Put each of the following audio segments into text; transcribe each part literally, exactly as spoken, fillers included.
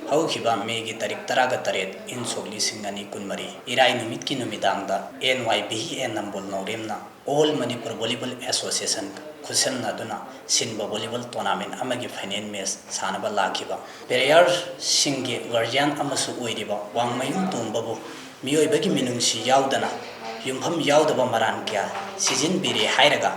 ꯍꯧꯈꯤꯕ ꯃꯦꯒꯤ ꯇꯥꯔꯤꯛ ꯇꯔꯥꯒ ꯇꯔꯦꯠ, ꯏꯪ ꯁꯣꯛ ꯂꯤꯁꯤꯡ ꯑꯅꯤ ꯀꯨꯟꯃꯔꯤ, ꯏꯔꯥꯏ ꯅꯨꯃꯤꯠꯀꯤ ꯅꯨꯃꯤꯗꯥꯡꯗ and Y B A Nambol ꯅꯥꯎꯔꯦꯝꯅ All Manipur Volleyball Association ꯈꯨꯠꯁꯝꯅꯗꯨꯅ ꯁꯤꯟꯕ volleyball tournament ꯑꯃꯒꯤ final match ꯁꯥꯟꯅꯕ ꯂꯥꯛꯈꯤꯕ playerꯁꯤꯡꯒꯤ guardian ꯑꯃꯁꯨ ꯑꯣꯏꯔꯤꯕ ꯋꯥꯡꯃꯌꯨꯝ ꯇꯣꯝꯕꯕꯨ ꯃꯤꯑꯣꯏꯕꯒꯤ ꯃꯤꯅꯨꯡꯁꯤ ꯌꯥꯎꯗꯅ ꯌꯨꯝꯐꯝ ꯌꯥꯎꯗꯕ ꯃꯔꯥꯟ ꯀꯌꯥ ꯁꯤꯖꯤꯟꯕꯤꯔꯦ ꯍꯥꯏꯔꯒ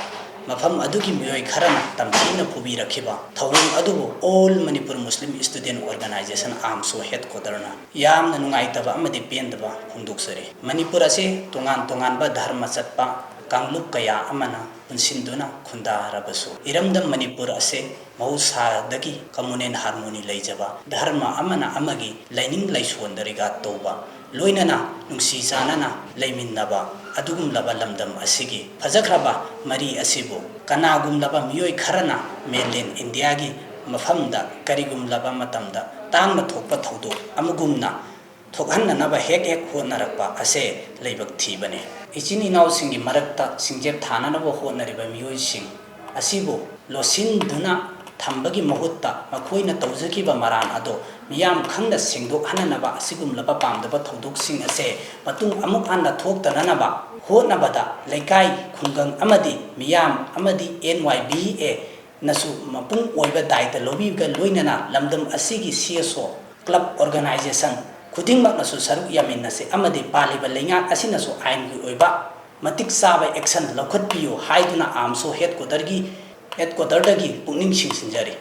ꯃꯐꯝ ꯑꯗꯨꯒꯤ ꯃꯤꯑꯣꯏ ꯈꯔꯅ ꯇꯝꯊꯤꯅ ꯐꯨꯕꯤꯔꯛꯈꯤꯕ ꯊꯧꯑꯣꯡ ꯑꯗꯨꯕꯨ All Manipur Muslim Student Organisation, AMSO headquarterꯅ ꯌꯥꯝꯅ ꯅꯨꯡꯉꯥꯏꯇꯕ ꯑꯃꯗꯤ ꯄꯦꯟꯗꯕ ꯐꯣꯡꯗꯣꯛꯆꯔꯤ꯫ ꯃꯅꯤꯄꯨꯔ ꯑꯁꯤ ꯇꯣꯉꯥꯟ ꯇꯣꯉꯥꯟꯕ ꯙꯔꯃ ꯆꯠꯄ ꯀꯥꯡꯂꯨꯞ ꯀꯌꯥ ꯑꯃꯅ ꯄꯨꯟꯁꯤꯟꯗꯨꯅ ꯈꯨꯟꯗꯥꯔꯕꯁꯨ, ꯏꯔꯝꯗꯝ ꯃꯅꯤꯄꯨꯔ ꯑꯁꯤ ꯃꯍꯧꯁꯥꯗꯒꯤ communal harmony ꯂꯩꯖꯕ, ꯙꯔꯃ ꯑꯃꯅ ꯑꯃꯒꯤ ꯂꯥꯏꯅꯤꯡ ꯂꯥꯏꯁꯣꯟꯗ regard ꯇꯧꯕ, ꯂꯣꯏꯅꯅ ꯅꯨꯡꯁꯤ ꯆꯥꯟꯅꯅ ꯂꯩꯃꯤꯟꯅꯕ ꯑꯗꯨꯒꯨꯝꯂꯕ ꯂꯝꯗꯝ ꯑꯁꯤꯒꯤ ꯐꯖꯈ꯭ꯔꯕ ꯃꯔꯤ ꯑꯁꯤꯕꯨ ꯀꯅꯥꯒꯨꯝꯂꯕ ꯃꯤꯑꯣꯏ ꯈꯔꯅ mainland ꯏꯟꯗꯤꯌꯥꯒꯤ ꯃꯐꯝꯗ ꯀꯔꯤꯒꯨꯝꯂꯕ ꯃꯇꯝꯗ ꯇꯥꯡꯅ ꯊꯣꯛꯄ ꯊꯧꯗꯣꯛ ꯑꯃꯒꯨꯝꯅ ꯊꯣꯛꯍꯟꯅꯅꯕ ꯍꯦꯛ ꯍꯦꯛ ꯍꯣꯠꯅꯔꯛꯄ ꯑꯁꯦ ꯂꯥꯏꯕꯛ ꯊꯤꯕꯅꯤ꯫ ꯏꯆꯤꯟ ꯏꯅꯥꯎꯁꯤꯡꯒꯤ ꯃꯔꯛꯇ ꯁꯤꯡꯖꯦꯞ ꯊꯥꯅꯅꯕ ꯍꯣꯠꯅꯔꯤꯕ ꯃꯤꯑꯣꯏꯁꯤꯡ ꯑꯁꯤꯕꯨ ꯂꯣꯠꯁꯤꯟꯗꯨꯅ ꯊꯝꯕꯒꯤ ꯃꯍꯨꯠꯇ ꯃꯈꯣꯏꯅ ꯇꯧꯖꯈꯤꯕ ꯃꯔꯥꯟ ꯑꯗꯣ ꯃꯤꯌꯥꯝ ꯈꯪꯅ ꯁꯦꯡꯗꯣꯛꯍꯟꯅꯅꯕ ꯑꯁꯤꯒꯨꯝꯂꯕ ꯄꯥꯝꯗꯕ ꯊꯧꯗꯣꯛꯁꯤꯡ ꯑꯁꯦ ꯃꯇꯨꯡ ꯑꯃꯨꯛ ꯍꯟꯅ ꯊꯣꯛꯇꯅꯅꯕ ꯍꯣꯠꯅꯕꯗ ꯂꯩꯀꯥꯏ, ꯈꯨꯡꯒꯪ ꯑꯃꯗꯤ ꯃꯤꯌꯥꯝ ꯑꯃꯗꯤ ꯑꯦꯟ ꯋꯥꯏ ꯕꯤ ꯑꯦ ꯅꯁꯨ ꯃꯄꯨꯡ ꯑꯣꯏꯕ ꯗꯥꯏꯇ ꯂꯧꯕꯤꯕꯒ ꯂꯣꯏꯅꯅ ꯂꯝꯗꯝ ꯑꯁꯤꯒꯤ ꯁꯤ ꯑꯦꯁ ꯑꯣ club organisation ꯈꯨꯗꯤꯡꯃꯛꯅꯁꯨ ꯁꯔꯨꯛ ꯌꯥꯃꯤꯟꯅꯁꯤ ꯑꯃꯗꯤ ꯄꯥꯜꯂꯤꯕ ꯂꯩꯉꯥꯛ ꯑꯁꯤꯅꯁꯨ ꯑꯥꯏꯟꯒꯤ ꯑꯣꯏꯕ ꯃꯇꯤꯛ ꯆꯥꯕ action ꯂꯧꯈꯠꯄꯤꯌꯨ ꯍꯥꯏꯗꯨꯅ AMSO headquarterꯒꯤ, headquarterꯗꯒꯤ ꯄꯨꯛꯅꯤꯡ ꯆꯤꯡꯁꯤꯟꯖꯔꯤ꯫